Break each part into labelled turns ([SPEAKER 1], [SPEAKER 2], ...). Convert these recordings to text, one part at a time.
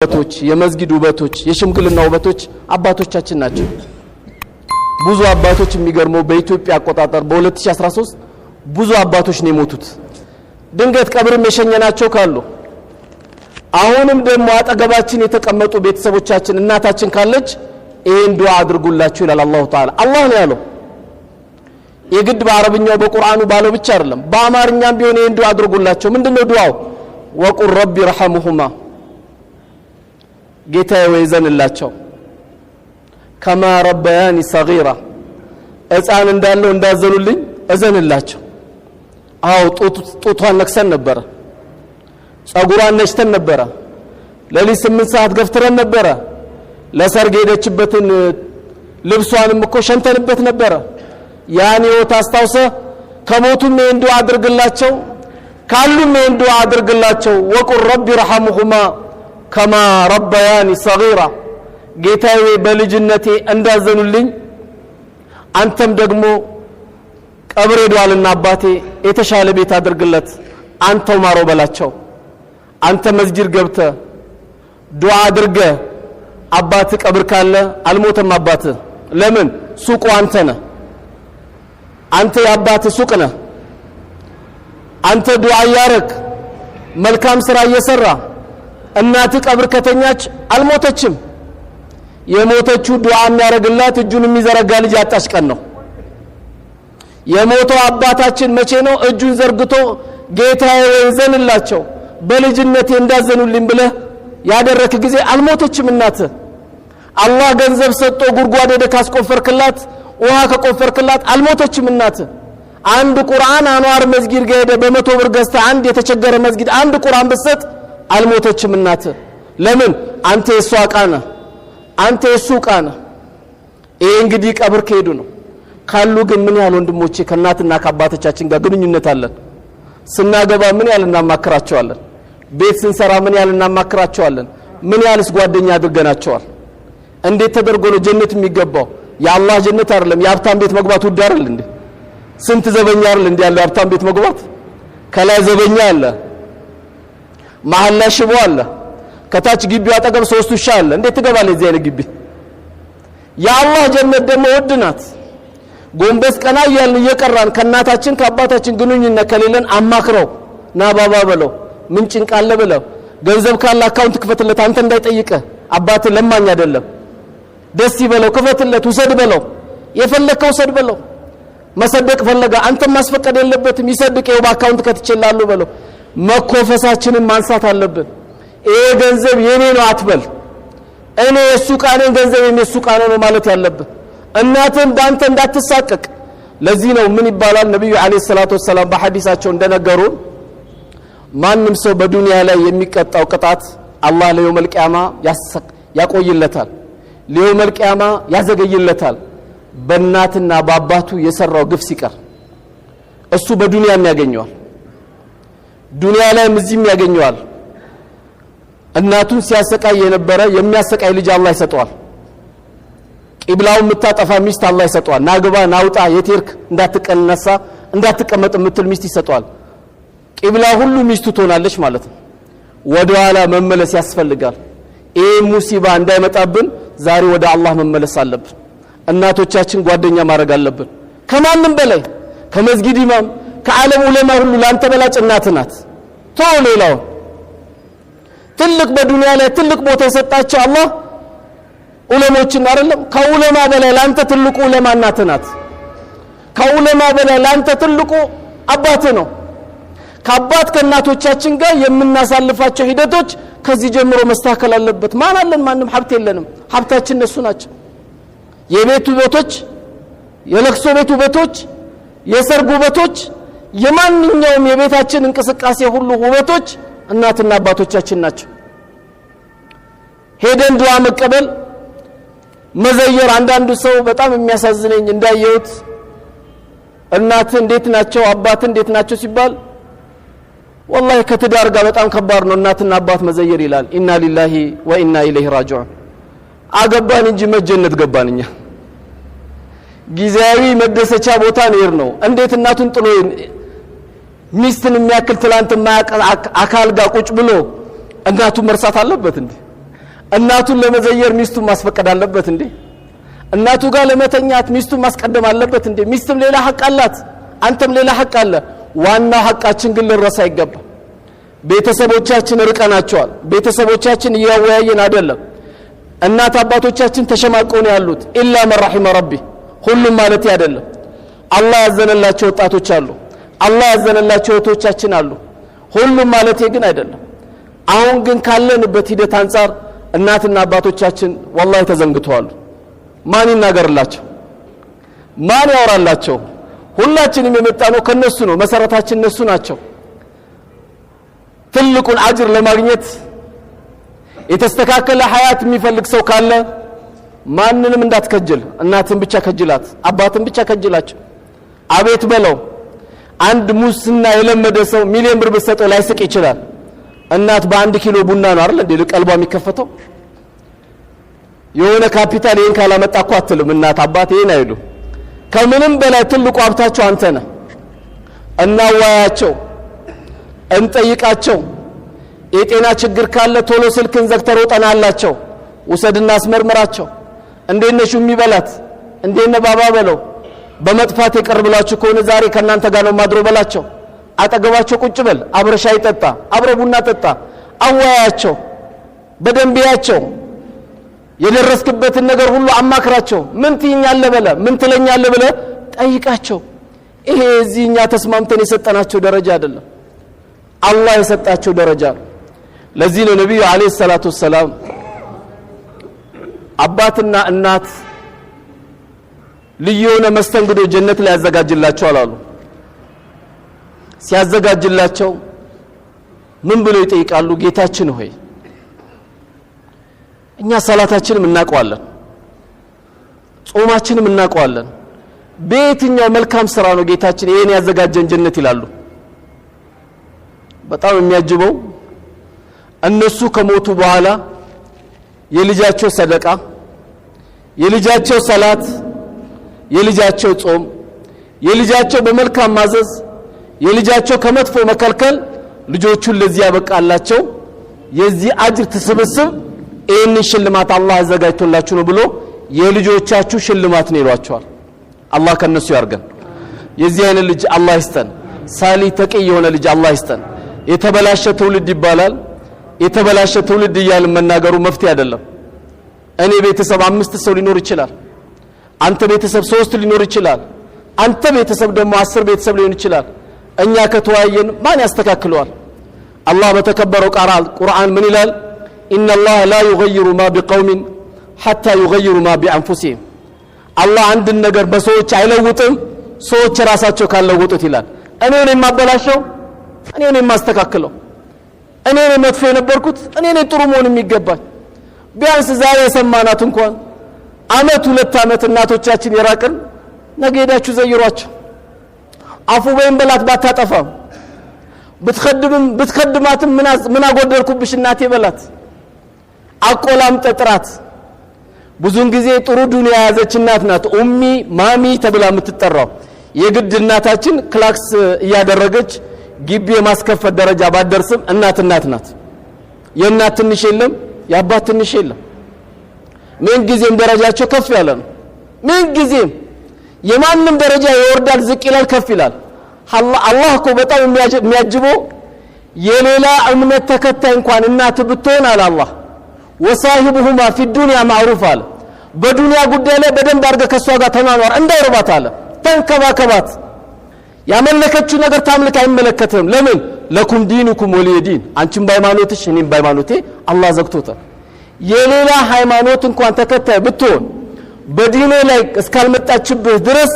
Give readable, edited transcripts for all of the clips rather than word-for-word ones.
[SPEAKER 1] ውበቶች፣ የመስጊድ ውበቶች፣ የሽምግልና ውበቶች አባቶቻችን ናቸው። ብዙ አባቶች የሚገርመው በኢትዮጵያ አቆጣጠር በ2013 ብዙ አባቶች ነው የሞቱት። ድንገት ቀብርም የሸኘናቸው ካሉ፣ አሁንም ደግሞ አጠገባችን የተቀመጡ ቤተሰቦቻችን፣ እናታችን ካለች ይሄን ዱዓ አድርጉላችሁ ይላል አላሁ ተዓላ። አላህ ነው ያለው። የግድ በአረብኛው በቁርአኑ ባለው ብቻ አይደለም፣ በአማርኛም ቢሆን ይሄን ዱዓ አድርጉላቸው። ምንድነው ዱዓው? ወቁል ረቢ ረሐሙሁማ፣ ጌታዬ ወይ ዘንላቸው፣ ከማ ረበያኒ ሰጊራ፣ ሕፃን እንዳለው እንዳዘኑልኝ እዘንላቸው። አዎ፣ ጡቷን ነክሰን ነበረ፣ ጸጉሯን ነጭተን ነበረ፣ ሌሊት 8 ሰዓት ገፍትረን ነበረ፣ ለሰርግ የሄደችበትን ልብሷንም እኮ ሸንተንበት ነበረ። ያን ህይወት አስታውሰ ከሞቱም ይሄን ዱዓ አድርግላቸው፣ ካሉም ይሄን ዱዓ አድርግላቸው። ወቁል ረቢ ረሐሙሁማ ከማ ረበያኒ ሰጊራ፣ ጌታዬ በልጅነቴ እንዳዘኑልኝ አንተም ደግሞ ቀብር ሄዷልና አባቴ የተሻለ ቤት አድርግለት፣ አንተው ማረው በላቸው። አንተ መስጂድ ገብተ ዱዓ አድርገ አባት ቀብር ካለ አልሞተም አባት። ለምን? ሱቁ አንተ ነህ። አንተ የአባት ሱቅ ነህ። አንተ ዱዓ እያረክ መልካም ስራ እየሰራ እናት ቀብር ከተኛች አልሞተችም። የሞተችው ዱዓ የሚያደርግላት እጁን የሚዘረጋ ልጅ ያጣች ቀን ነው። የሞተው አባታችን መቼ ነው? እጁን ዘርግቶ ጌታዬ ወይ ዘንላቸው በልጅነቴ እንዳዘኑልኝ ብለህ ያደረክ ጊዜ አልሞተችም እናት። አላህ ገንዘብ ሰጥቶ ጉድጓድ ሄደህ ካስቆፈርክላት፣ ውሃ ከቆፈርክላት አልሞተችም እናት። አንድ ቁርአን አንዋር መስጊድ ጋር ሄደህ በ100 ብር ገዝተህ አንድ የተቸገረ መስጊድ አንድ ቁርአን ብትሰጥ አልሞተችም እናት። ለምን? አንተ የእሷ ዕቃ ነህ። አንተ የእሱ ዕቃ ነህ። ይሄ እንግዲህ ቀብር ከሄዱ ነው። ካሉ ግን ምን ያህል ወንድሞቼ ከእናትና ከአባቶቻችን ጋር ግንኙነት አለን? ስናገባ ምን ያህል እናማክራቸዋለን? ቤት ስንሰራ ምን ያህል እናማክራቸዋለን? ምን ያህልስ ጓደኛ አድርገናቸዋል? እንዴት ተደርጎ ነው ጀነት የሚገባው? የአላህ ጀነት አይደለም። የሀብታም ቤት መግባት ውድ አይደል እንዴ? ስንት ዘበኛ አይደል እንዴ ያለው የሀብታም ቤት መግባት? ከላይ ዘበኛ አለ፣ መሀል ላይ ሽቦ አለ፣ ከታች ግቢው አጠገብ ሶስት ውሻ አለ። እንዴት ትገባለህ እዚህ አይነት ግቢ? የአላህ ጀነት ደግሞ ውድ ናት። ጎንበስ ቀና እያልን እየቀራን ከእናታችን ከአባታችን ግንኙነት ከሌለን አማክረው፣ ና ባባ በለው፣ ምን ጭንቅ አለ ብለው፣ ገንዘብ ካለ አካውንት ክፈትለት፣ አንተ እንዳይጠይቅህ። አባትህ ለማኝ አይደለም። ደስ ይበለው፣ ክፈትለት፣ ውሰድ በለው፣ የፈለከው ውሰድ በለው። መሰደቅ ፈለገ አንተም ማስፈቀድ የለበትም፣ ይሰድቅ፣ ይኸው በአካውንት ከትቼልሃለሁ በለው። መኮፈሳችንን ማንሳት አለብን። ይሄ ገንዘብ የኔ ነው አትበል። እኔ የሱ ዕቃ ነኝ፣ ገንዘብ የሱ ዕቃ ነው ማለት ያለብን። እናትህም በአንተ እንዳትሳቀቅ። ለዚህ ነው ምን ይባላል፣ ነቢዩ ዓለይሂ ሰላቱ ወሰላም በሐዲሳቸው እንደነገሩን ማንም ሰው በዱንያ ላይ የሚቀጣው ቅጣት አላህ ለየውመል ቂያማ ያቆይለታል፣ ለየውመል ቂያማ ያዘገይለታል። በእናትና በአባቱ የሰራው ግፍ ሲቀር እሱ በዱንያም ያገኘዋል፣ ዱንያ ላይም እዚህም ያገኘዋል። እናቱን ሲያሰቃይ የነበረ የሚያሰቃይ ልጅ አላህ ይሰጠዋል። ቂብላውን የምታጠፋ ሚስት አላህ ይሰጠዋል። ናግባ ናውጣ የቴርክ እንዳትቀነሳ እንዳትቀመጥ የምትል ሚስት ይሰጠዋል። ቂብላ ሁሉ ሚስቱ ትሆናለች ማለት ነው። ወደ ኋላ መመለስ ያስፈልጋል። ይህ ሙሲባ እንዳይመጣብን ዛሬ ወደ አላህ መመለስ አለብን። እናቶቻችን ጓደኛ ማድረግ አለብን። ከማንም በላይ፣ ከመስጊድ ኢማም፣ ከዓለም ዑለማ ሁሉ ላንተ በላጭ እናት ናት። ተው ሌላውን። ትልቅ በዱንያ ላይ ትልቅ ቦታ የሰጣቸው አላህ ዑለሞችን አይደለም? ከዑለማ በላይ ላንተ ትልቁ ዑለማ እናት ናት። ከዑለማ በላይ ላንተ ትልቁ አባት ነው። ከአባት ከእናቶቻችን ጋር የምናሳልፋቸው ሂደቶች ከዚህ ጀምሮ መስተካከል አለበት። ማን አለን? ማንም ሀብት የለንም። ሀብታችን እነሱ ናቸው። የቤት ውበቶች፣ የለቅሶ ቤት ውበቶች፣ የሰርግ ውበቶች፣ የማንኛውም የቤታችን እንቅስቃሴ ሁሉ ውበቶች እናትና አባቶቻችን ናቸው። ሄደን ዱዓ መቀበል፣ መዘየር። አንዳንዱ ሰው በጣም የሚያሳዝነኝ እንዳየሁት እናት እንዴት ናቸው፣ አባት እንዴት ናቸው ሲባል ወላሂ ከትዳር ጋር በጣም ከባድ ነው እናትና አባት መዘየር ይላል። ኢና ሊላሂ ወኢና ኢለይሂ ራጂዑን። አገባን እንጂ መጀነት ገባን እኛ። ጊዜያዊ መደሰቻ ቦታ ነው ነው። እንዴት እናቱን ጥሎ ሚስትን የሚያክል ትላንት የማያውቅ አካል ጋር ቁጭ ብሎ እናቱን መርሳት አለበት እንዴ? እናቱን ለመዘየር ሚስቱን ማስፈቀድ አለበት እንዴ? እናቱ ጋር ለመተኛት ሚስቱን ማስቀደም አለበት እንዴ? ሚስትም ሌላ ሐቅ አላት፣ አንተም ሌላ ሐቅ አለ። ዋናው ሐቃችን ግን ልረሳ አይገባ። ቤተሰቦቻችን ርቀናቸዋል። ቤተሰቦቻችን እያወያየን አይደለም። እናት አባቶቻችን ተሸማቀው ነው ያሉት። ኢላ መን ረሒመ ረቢ፣ ሁሉም ማለት አይደለም። አላህ ያዘነላቸው ወጣቶች አሉ። አላህ ያዘነላቸው እህቶቻችን አሉ። ሁሉም ማለት ግን አይደለም። አሁን ግን ካለንበት ሂደት አንጻር እናትና አባቶቻችን ወላሂ ተዘንግተዋል። ማን ይናገርላቸው? ማን ያወራላቸው? ሁላችንም የመጣነው ከነሱ ነው። መሰረታችን እነሱ ናቸው። ትልቁን አጅር ለማግኘት የተስተካከለ ሀያት የሚፈልግ ሰው ካለ ማንንም እንዳትከጅል፣ እናትን ብቻ ከጅላት፣ አባትን ብቻ ከጅላቸው። አቤት በለው። አንድ ሙስና የለመደ ሰው ሚሊዮን ብር ብትሰጠው ላይስቅ ይችላል። እናት በ1 ኪሎ ቡና ነው አይደል እንዴ ቀልቧ የሚከፈተው? የሆነ ካፒታል ይሄን ካላመጣ እኮ አትልም። እናት አባት ይሄን አይሉ። ከምንም በላይ ትልቁ ሀብታቸው አንተ ነህ። እናዋያቸው፣ እንጠይቃቸው። የጤና ችግር ካለ ቶሎ ስልክን ዘግተህ ሮጠናላቸው፣ ውሰድና አስመርምራቸው። እንዴት ነሽ የሚበላት፣ እንዴት ነህ ባባ በለው። በመጥፋት ይቅር ብላችሁ ከሆነ ዛሬ ከናንተ ጋር ነው ማድሮ በላቸው። አጠገባቸው ቁጭ በል፣ አብረ ሻይ ጠጣ፣ አብረ ቡና ጠጣ። አወያያቸው፣ በደንብ ያቸው። የደረስክበትን ነገር ሁሉ አማክራቸው። ምን ትይኛለህ በለ፣ ምን ትለኛለህ ብለህ ጠይቃቸው። ይሄ እዚህ እኛ ተስማምተን የሰጠናቸው ደረጃ አይደለም፣ አላህ የሰጣቸው ደረጃ ነው። ለዚህ ነው ነብዩ አለይሂ ሰላቱ ሰላም አባትና እናት ልዩ የሆነ መስተንግዶ ጀነት ላይ ያዘጋጅላቸዋል አሉ። ሲያዘጋጅላቸው ምን ብለው ይጠይቃሉ? ጌታችን ሆይ እኛ ሰላታችንም እናውቀዋለን፣ ጾማችንም እናውቀዋለን፣ በየትኛው መልካም ስራ ነው ጌታችን ይሄን ያዘጋጀን ጀነት ይላሉ። በጣም የሚያጅበው እነሱ ከሞቱ በኋላ የልጃቸው ሰደቃ፣ የልጃቸው ሰላት፣ የልጃቸው ጾም፣ የልጃቸው በመልካም ማዘዝ፣ የልጃቸው ከመጥፎ መከልከል ልጆቹን ለዚህ ያበቃላቸው የዚህ አጅር ስብስብ ይህንን ሽልማት አላህ አዘጋጅቶላችሁ ነው ብሎ የልጆቻችሁ ሽልማት ነው ይሏቸዋል። አላህ ከነሱ ያርገን። የዚህ አይነት ልጅ አላህ ይስጠን። ሳሊ ተቂ የሆነ ልጅ አላህ ይስጠን። የተበላሸ ትውልድ ይባላል። የተበላሸ ትውልድ እያልን መናገሩ መፍትሄ አይደለም። እኔ ቤተሰብ 5 ሰው ሊኖር ይችላል። አንተ ቤተሰብ 3 ሊኖር ይችላል። አንተ ቤተሰብ ደግሞ 10 ቤተሰብ ሊሆን ይችላል። እኛ ከተወያየን ማን ያስተካክለዋል? አላህ በተከበረው ቁርአን ምን ይላል? إن الله لا يغير ما بقوم حتى يغيروا ما بأنفسهم። አላህ አንድን ነገር በሰዎች አይለውጥም ሰዎች ራሳቸው ካልለወጡት ይላል። እኔ ነኝ የማበላሸው፣ እኔ ነኝ የማስተካክለው፣ እኔ ነኝ መጥፎ የነበርኩት፣ እኔ ነኝ ጥሩ መሆን የሚገባኝ። ቢያንስ ዛሬ የሰማናት እንኳን አመት 2 አመት እናቶቻችን የራቅን ነገ ሄዳችሁ ዘይሯቸው። አፉ በይም በላት ባታጠፋም፣ ብትከድማትም ምን አጎደልኩብሽ እናቴ በላት። አቆላምጠ ጥራት። ብዙን ጊዜ ጥሩ ዱንያ የያዘች እናት ናት ኡሚ ማሚ ተብላ የምትጠራው። የግድ እናታችን ክላክስ እያደረገች ግቢ የማስከፈት ደረጃ ባትደርስም እናት እናት ናት። የእናት ትንሽ የለም፣ የአባት ትንሽ የለም። ምን ጊዜም ደረጃቸው ከፍ ያለ ነው። ምን ጊዜም የማንም ደረጃ ይወርዳል፣ ዝቅ ይላል፣ ከፍ ይላል። አላህ እኮ በጣም የሚያጅበው የሌላ እምነት ተከታይ እንኳን እናት ብትሆን አለ አላህ ወሳሂቡሁማ ፊ ዱንያ ማዕሩፍ አለ። በዱንያ ጉዳይ ላይ በደንብ አድርገህ ከሷ ጋር ተማማር፣ እንዳይርባት አለ። ተንከባከባት። ያመለከችው ነገር ታምልክ አይመለከትም። ለምን? ለኩም ዲኑኩም ወሊየ ዲን። አንቺም በሃይማኖትሽ እኔም በሃይማኖቴ አላህ ዘግቶታል። የሌላ ሃይማኖት እንኳን ተከታይ ብትሆን በዲኔ ላይ እስካልመጣችብህ ድረስ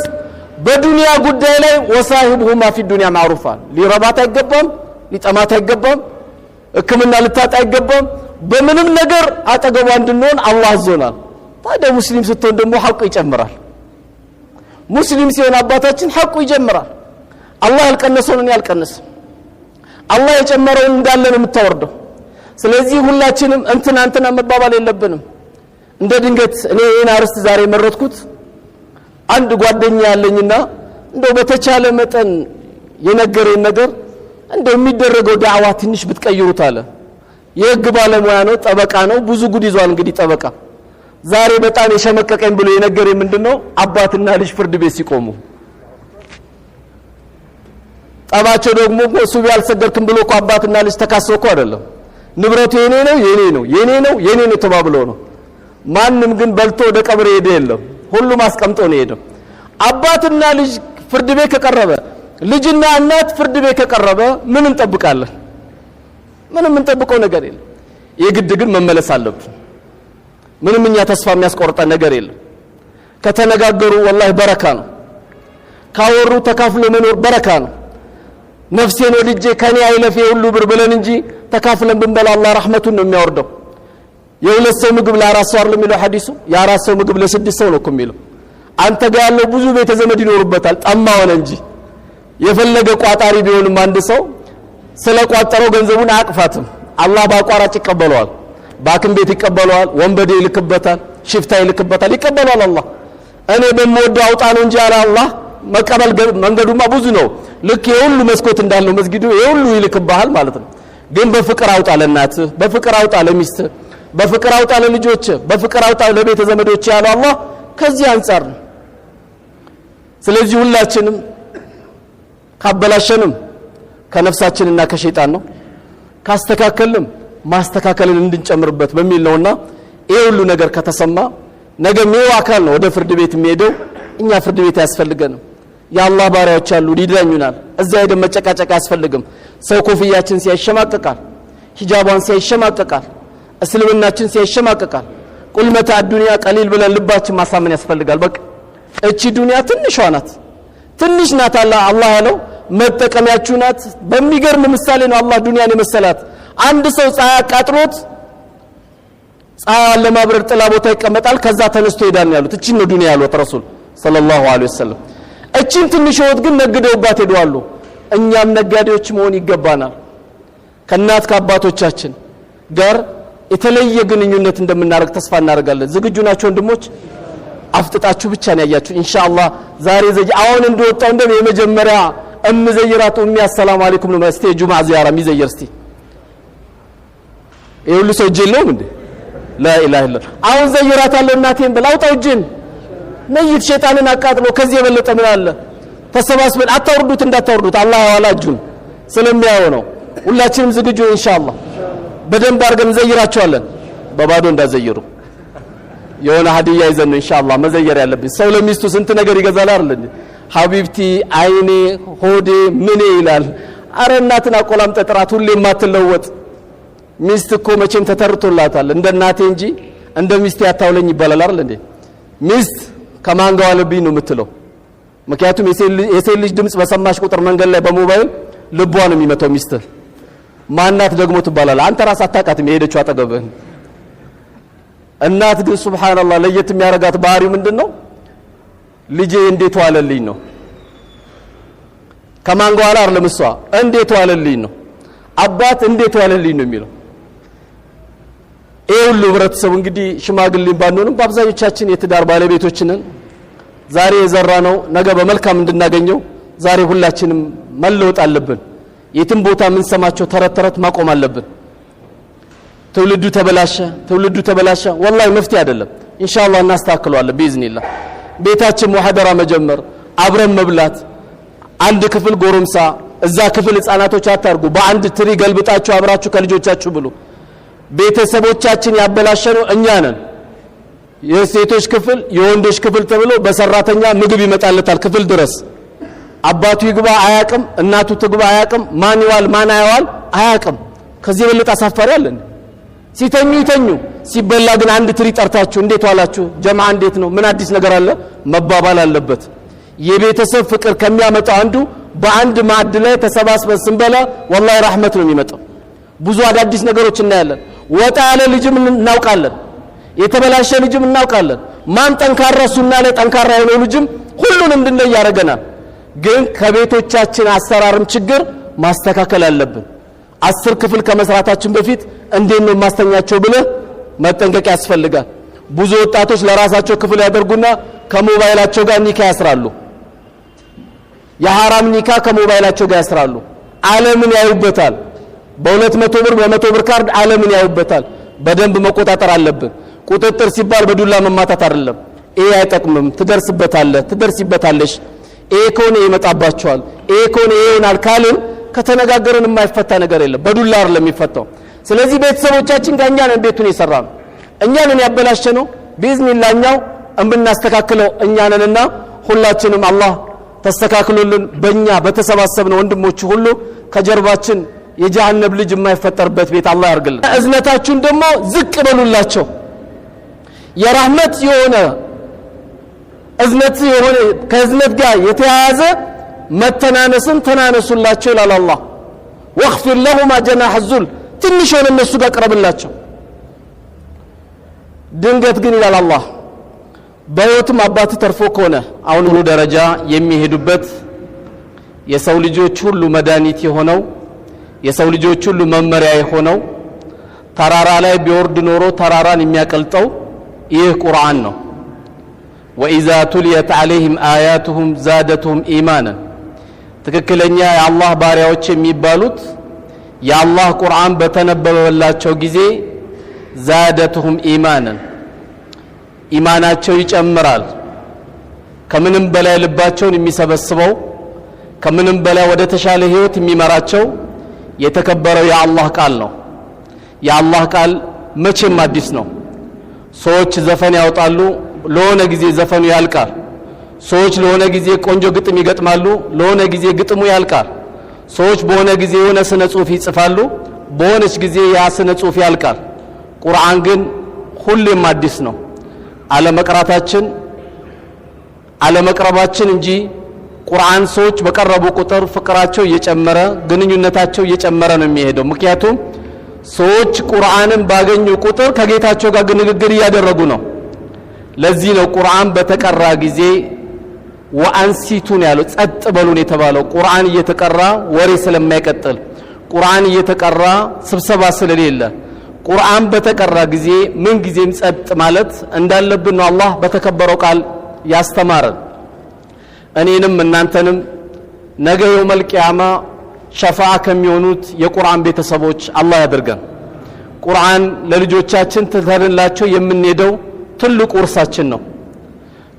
[SPEAKER 1] በዱንያ ጉዳይ ላይ ወሳሂቡሁማ ፊ ዱንያ ማዕሩፍ አለ። ሊረባት አይገባም፣ ሊጠማት አይገባም፣ ሕክምና ልታጣ አይገባም። በምንም ነገር አጠገቧ እንድንሆን አላህ አዞናል። ታዲያ ሙስሊም ስትሆን ደግሞ ሐቁ ይጨምራል። ሙስሊም ሲሆን አባታችን ሐቁ ይጨምራል። አላህ ያልቀነሰውን እኔ አልቀንስም። አላህ የጨመረውን እንዳለ ነው የምታወርደው። ስለዚህ ሁላችንም እንትና እንትና መባባል የለብንም። እንደ ድንገት እኔ ይሄን አርስት ዛሬ መረጥኩት። አንድ ጓደኛ ያለኝና እንደው በተቻለ መጠን የነገረኝ ነገር እንደው የሚደረገው ዳዕዋ ትንሽ ብትቀይሩት አለ። የህግ ባለሙያ ነው፣ ጠበቃ ነው፣ ብዙ ጉድ ይዟል። እንግዲህ ጠበቃ ዛሬ በጣም የሸመቀቀኝ ብሎ የነገረኝ ምንድነው? አባትና ልጅ ፍርድ ቤት ሲቆሙ ጠባቸው ደግሞ ሱቢ አልሰገድክም ብሎ እኮ አባትና ልጅ ተካሰው እኮ አይደለም። ንብረቱ የኔ ነው የኔ ነው የኔ ነው የኔ ነው ተባብሎ ነው። ማንም ግን በልቶ ወደ ቀብር ሄደ የለም። ሁሉም አስቀምጦ ነው የሄደው። አባትና ልጅ ፍርድ ቤት ከቀረበ፣ ልጅና እናት ፍርድ ቤት ከቀረበ ምን እንጠብቃለን? ምንም የምንጠብቀው ነገር የለም። የግድ ግን መመለስ አለብን። ምንም እኛ ተስፋ የሚያስቆርጠን ነገር የለም። ከተነጋገሩ ወላሂ በረካ ነው። ካወሩ ተካፍሎ መኖር በረካ ነው። ነፍሴን ወድጄ ከኔ አይለፍ የሁሉ ብር ብለን እንጂ ተካፍለን ብንበላ አላህ ረሕመቱን ነው የሚያወርደው። የሁለት ሰው ምግብ ለአራት ሰው አይደለም የሚለው ሐዲሱ፣ የአራት ሰው ምግብ ለስድስት ሰው ነው እኮ የሚለው። አንተ ጋር ያለው ብዙ ቤተ ዘመድ ይኖሩበታል። ጠማ ሆነ እንጂ የፈለገ ቋጣሪ ቢሆንም አንድ ሰው ስለቋጠረው ገንዘቡን አያቅፋትም። አላህ በአቋራጭ ይቀበለዋል። ባክን ቤት ይቀበለዋል። ወንበዴ ይልክበታል፣ ሽፍታ ይልክበታል፣ ይቀበለዋል። አላህ እኔ በምወደው አውጣ ነው እንጂ ያለ አላህ መቀበል መንገዱማ ብዙ ነው። ልክ የሁሉ መስኮት እንዳለው መስጊዱ የሁሉ ይልክብሃል ማለት ነው። ግን በፍቅር አውጣ ለእናትህ፣ በፍቅር አውጣ ለሚስትህ፣ በፍቅር አውጣ ለልጆችህ፣ በፍቅር አውጣ ለቤተ ዘመዶች ያለው አላህ ከዚህ አንጻር ነው። ስለዚህ ሁላችንም ካበላሸንም ከነፍሳችንና ከሸይጣን ነው፣ ካስተካከልንም ማስተካከልን እንድንጨምርበት በሚል ነውና ይሄ ሁሉ ነገር ከተሰማ ነገም ይሄው አካል ነው ወደ ፍርድ ቤት የሚሄደው። እኛ ፍርድ ቤት አያስፈልገንም። የአላህ ባሪያዎች አሉ፣ ሊዳኙናል። እዛ ሄደን መጨቃጨቅ አያስፈልግም። ሰው ኮፍያችን ሲያይ ይሸማቀቃል፣ ሂጃቧን ሲያይ ይሸማቀቃል፣ እስልምናችን ሲያይ ይሸማቀቃል። ቁል መታዕ ዱንያ ቀሊል ብለን ልባችን ማሳመን ያስፈልጋል። በቃ እቺ ዱንያ ትንሿ ናት፣ ትንሽ ናት። አላህ ያለው መጠቀሚያችሁ ናት። በሚገርም ምሳሌ ነው አላህ ዱንያን የመሰላት። አንድ ሰው ፀሐይ አቃጥሎት ፀሐይዋን ለማብረድ ጥላ ቦታ ይቀመጣል፣ ከዛ ተነስቶ ይሄዳል ነው ያሉት። እቺን ነው ዱንያ ያሉት ረሱል ሰለላሁ ዐለይሂ ወሰለም። እቺን ትንሽ ህይወት ግን ነግደውባት ሄደዋል። እኛም ነጋዴዎች መሆን ይገባናል። ከእናት ከአባቶቻችን ጋር የተለየ ግንኙነት እንደምናደርግ ተስፋ እናደርጋለን። ዝግጁ ናቸው ወንድሞች? አፍጥጣችሁ ብቻ ነው ያያችሁ። ኢንሻአላህ ዛሬ አሁን እንደወጣው እንደም የመጀመሪያ እምዘይራት ኡሚ አሰላሙ አለይኩም ነው እስቲ ጁምዓ ዚያራ የሚዘይር እስቲ ይሄ ሁሉ ሰው እጅ የለውም እንዴ? ላ ኢላሃ ኢላ አሁን ዘይራታለሁ እናቴን ብላ አውጣው እጅን። መይት ሸይጣንን አቃጥሎ ከዚህ የበለጠ ምን አለ? ተሰባስበን አታውርዱት፣ እንዳታወርዱት አላህ ያዋላ እጁን ስለሚያየው ነው። ሁላችንም ዝግጁ ኢንሻአላህ። በደንብ አድርገን እንዘይራቸዋለን። በባዶ እንዳዘይሩ የሆነ ሀዲያ ይዘን ነው ኢንሻአላህ መዘየር ያለብን። ሰው ለሚስቱ ስንት ነገር ይገዛል አይደል እንዴ? ሀቢብቲ አይኔ ሆዴ ምኔ ይላል። አረ እናትን አቆላምጠህ ጥራት፣ ሁሌ የማትለወጥ ሚስት እኮ መቼም ተተርቶላታል። እንደ እናቴ እንጂ እንደ ሚስቴ አታውለኝ ይባላል አይደል እንዴ? ሚስት ከማን ጋር ዋለብኝ ነው የምትለው። ምክንያቱም የሴት ልጅ ድምጽ በሰማሽ ቁጥር መንገድ ላይ በሞባይል ልቧ ነው የሚመታው። ሚስትህ ማናት ደግሞ ትባላለህ። አንተ ራስህ አታውቃትም የሄደችው አጠገብህ። እናት ግን ሱብሃንአላህ ለየት የሚያረጋት ባህሪው ምንድነው? ልጄ እንዴት ዋለልኝ ነው። ከማን ጋር ዋለ አይደለም፣ እሷ እንዴት ዋለልኝ ነው። አባት እንዴት ዋለልኝ ነው የሚለው። ይሄ ሁሉ ህብረተሰቡ እንግዲህ ሽማግሌ ባንሆንም በአብዛኞቻችን የትዳር ባለቤቶች ነን። ዛሬ የዘራነው ነገ በመልካም እንድናገኘው ዛሬ ሁላችንም መለወጥ አለብን። የትም ቦታ የምንሰማቸው ተረት ተረት ማቆም አለብን። ትውልዱ ተበላሸ፣ ትውልዱ ተበላሸ፣ ወላሂ መፍትሄ አይደለም። ኢንሻአላህ እናስተካክለዋለን ቢኢዝኒላህ። ቤታችን ሙሐደራ መጀመር፣ አብረን መብላት፣ አንድ ክፍል ጎረምሳ፣ እዛ ክፍል ህፃናቶች አታርጉ። በአንድ ትሪ ገልብጣችሁ አብራችሁ ከልጆቻችሁ ብሉ። ቤተሰቦቻችን ያበላሸነው እኛ ነን። የሴቶች ክፍል የወንዶች ክፍል ተብሎ በሰራተኛ ምግብ ይመጣለታል ክፍል ድረስ። አባቱ ይግባ አያቅም፣ እናቱ ትግባ አያቅም፣ ማን ይዋል ማን አያዋል አያቅም። ከዚህ የበለጠ አሳፋሪ አለ እንዴ? ሲተኙ ይተኙ፣ ሲበላ ግን አንድ ትሪ ጠርታችሁ እንዴት ዋላችሁ፣ ጀማዓ እንዴት ነው፣ ምን አዲስ ነገር አለ መባባል አለበት። የቤተሰብ ፍቅር ከሚያመጣው አንዱ በአንድ ማዕድ ላይ ተሰባስበን ስንበላ ወላሂ ረህመት ነው የሚመጣው። ብዙ አዳዲስ ነገሮች እናያለን። ወጣ ያለ ልጅም እናውቃለን፣ የተበላሸ ልጅም እናውቃለን። ማን ጠንካራ ሱና ላይ ጠንካራ የሆነው ልጅም ሁሉንም እንድንለይ ያደርገናል። ግን ከቤቶቻችን አሰራርም ችግር ማስተካከል አለብን። 10 ክፍል ከመስራታችን በፊት እንዴት ነው ማስተኛቸው ብለህ መጠንቀቅ ያስፈልጋል። ብዙ ወጣቶች ለራሳቸው ክፍል ያደርጉና ከሞባይላቸው ጋር ኒካ ያስራሉ። የሐራም ኒካ ከሞባይላቸው ጋር ያስራሉ። ዓለምን ያዩበታል። በ200 ብር በ100 ብር ካርድ ዓለምን ያዩበታል። በደንብ መቆጣጠር አለብን። ቁጥጥር ሲባል በዱላ መማታት አይደለም። ይሄ አይጠቅምም፣ ትደርስበታለህ፣ ትደርስበታለሽ፣ ይሄ ከሆነ ይመጣባቸዋል፣ ይሄ ከሆነ ይሆናል ካልን ከተነጋገርን የማይፈታ ነገር የለም። በዱላ አይደለም የሚፈታው። ስለዚህ ቤተሰቦቻችን ጋር እኛ ነን ቤቱን የሰራነው፣ እኛ ነን ያበላሸነው። ቢዝኒላህ እኛው እምናስተካክለው እኛ ነንና ሁላችንም አላህ ተስተካክሎልን በእኛ በተሰባሰብነው ወንድሞች ሁሉ ከጀርባችን የጀሃነም ልጅ የማይፈጠርበት ቤት አላህ ያርግልን። እዝነታችሁን ደግሞ ዝቅ በሉላቸው። የራህመት የሆነ እዝነት የሆነ ከእዝነት ጋር የተያያዘ መተናነስን ተናነሱላቸው ይላል አላህ። ወኽፊር ለሁማ ጀናሐ ዙል፣ ትንሽ የሆነ እነሱ ጋር ቅረብላቸው። ድንገት ግን ይላል አላህ በሕይወትም አባት ተርፎ ከሆነ አሁን ሁሉ ደረጃ የሚሄዱበት የሰው ልጆች ሁሉ መድኃኒት የሆነው የሰው ልጆች ሁሉ መመሪያ የሆነው ተራራ ላይ ቢወርድ ኖሮ ተራራን የሚያቀልጠው ይህ ቁርአን ነው። ወኢዛ ቱልየት ዐለይሂም አያቱሁም ዛደቱሁም ኢማናን። ትክክለኛ የአላህ ባሪያዎች የሚባሉት የአላህ ቁርአን በተነበበላቸው ጊዜ ዛደቱሁም ኢማናን፣ ኢማናቸው ይጨምራል። ከምንም በላይ ልባቸውን የሚሰበስበው ከምንም በላይ ወደ ተሻለ ህይወት የሚመራቸው የተከበረው የአላህ ቃል ነው። የአላህ ቃል መቼም አዲስ ነው። ሰዎች ዘፈን ያወጣሉ፣ ለሆነ ጊዜ ዘፈኑ ያልቃል። ሰዎች ለሆነ ጊዜ ቆንጆ ግጥም ይገጥማሉ፣ ለሆነ ጊዜ ግጥሙ ያልቃል። ሰዎች በሆነ ጊዜ የሆነ ስነ ጽሁፍ ይጽፋሉ፣ በሆነች ጊዜ ያ ስነ ጽሁፍ ያልቃል። ቁርአን ግን ሁሌም አዲስ ነው። አለመቅራታችን አለመቅረባችን እንጂ ቁርአን ሰዎች በቀረቡ ቁጥር ፍቅራቸው እየጨመረ ግንኙነታቸው እየጨመረ ነው የሚሄደው። ምክንያቱም ሰዎች ቁርአንን ባገኙ ቁጥር ከጌታቸው ጋር ንግግር እያደረጉ ነው። ለዚህ ነው ቁርአን በተቀራ ጊዜ ወአንሲቱን ያለው፣ ጸጥ በሉን የተባለው። ቁርአን እየተቀራ ወሬ ስለማይቀጥል፣ ቁርአን እየተቀራ ስብሰባ ስለሌለ፣ ቁርአን በተቀራ ጊዜ ምን ጊዜም ጸጥ ማለት እንዳለብን ነው አላህ በተከበረው ቃል ያስተማረን። እኔንም እናንተንም ነገ የውመል ቂያማ ሸፋዓ ከሚሆኑት የቁርአን ቤተሰቦች አላህ ያድርገን። ቁርአን ለልጆቻችን ትተንላቸው የምንሄደው ትልቁ ውርሳችን ነው።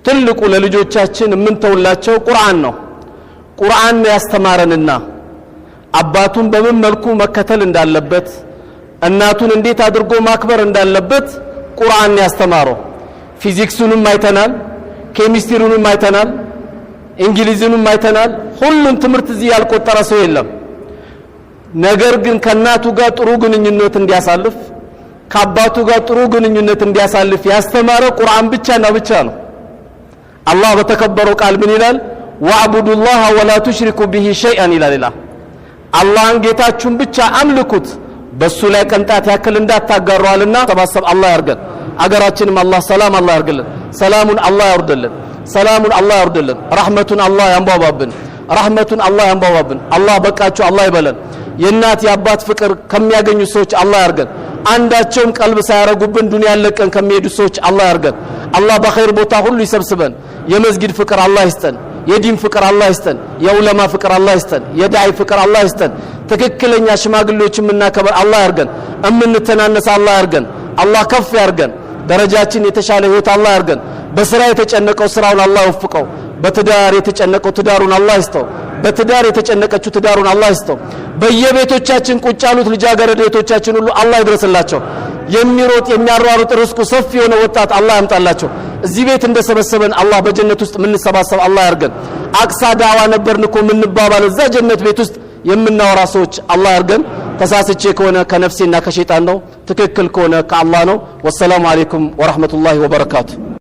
[SPEAKER 1] ትልቁ ለልጆቻችን የምንተውላቸው ቁርአን ነው። ቁርአን ያስተማረንና አባቱን በምን መልኩ መከተል እንዳለበት፣ እናቱን እንዴት አድርጎ ማክበር እንዳለበት ቁርአን ያስተማረው። ፊዚክሱንም አይተናል፣ ኬሚስትሪውንም አይተናል፣ እንግሊዝንም አይተናል። ሁሉን ትምህርት እዚህ ያልቆጠረ ሰው የለም። ነገር ግን ከእናቱ ጋር ጥሩ ግንኙነት እንዲያሳልፍ፣ ከአባቱ ጋር ጥሩ ግንኙነት እንዲያሳልፍ ያስተማረ ቁርአን ብቻና ብቻ ነው። አላህ በተከበረው ቃል ምን ይላል? ወአቡዱላህ ወላ ቱሽሪኩ ቢሂ ሸይአን ይላል። አላህን ጌታችሁን ብቻ አምልኩት፣ በሱ ላይ ቅንጣት ያክል እንዳታጋሩ አለና ተባሰብ አላህ ያርገን። አገራችንም አላህ ሰላም አላህ ያርግልን። ሰላሙን አላህ ያውርድልን። ሰላሙን አላህ ያውርድልን። ረህመቱን አላህ ያንቧቧብን። ረህመቱን አላህ ያንቧቧብን። አላህ በቃችሁ አላህ ይበለን። የእናት የአባት ፍቅር ከሚያገኙ ሰዎች አላህ ያርገን። አንዳቸውም ቀልብ ሳያረጉብን ዱንያን ለቀን ከሚሄዱ ሰዎች አላህ ያርገን። አላህ በኸይር ቦታ ሁሉ ይሰብስበን። የመስጊድ ፍቅር አላህ ይስጠን። የዲን ፍቅር አላህ ይስጠን። የዑለማ ፍቅር አላህ ይስጠን። የዳዒ ፍቅር አላህ ይስጠን። ትክክለኛ ሽማግሌዎች የምናከብር አላህ ያርገን። እምንተናነስ አላህ ያርገን። አላህ ከፍ ያርገን። ደረጃችን የተሻለ ህይወት አላህ ያርገን። በስራ የተጨነቀው ስራውን አላህ ይወፍቀው። በትዳር የተጨነቀው ትዳሩን አላህ ይስጠው። በትዳር የተጨነቀችው ትዳሩን አላህ ይስጠው። በየቤቶቻችን ቁጭ ያሉት ልጃገረድ ቤቶቻችን ሁሉ አላህ ይድረስላቸው። የሚሮጥ የሚያሯሩጥ ርስቁ ሰፊ የሆነ ወጣት አላህ ያምጣላቸው። እዚህ ቤት እንደሰበሰበን አላህ በጀነት ውስጥ የምንሰባሰብ አላህ ያርገን። አቅሳ ዳዋ ነበርን እኮ የምንባባለው እዛ ጀነት ቤት ውስጥ የምናወራ ሰዎች አላህ ያርገን። ተሳስቼ ከሆነ ከነፍሴና ከሸይጣን ነው፣ ትክክል ከሆነ ከአላህ ነው። ወሰላሙ አለይኩም ወራህመቱላሂ ወበረካቱ።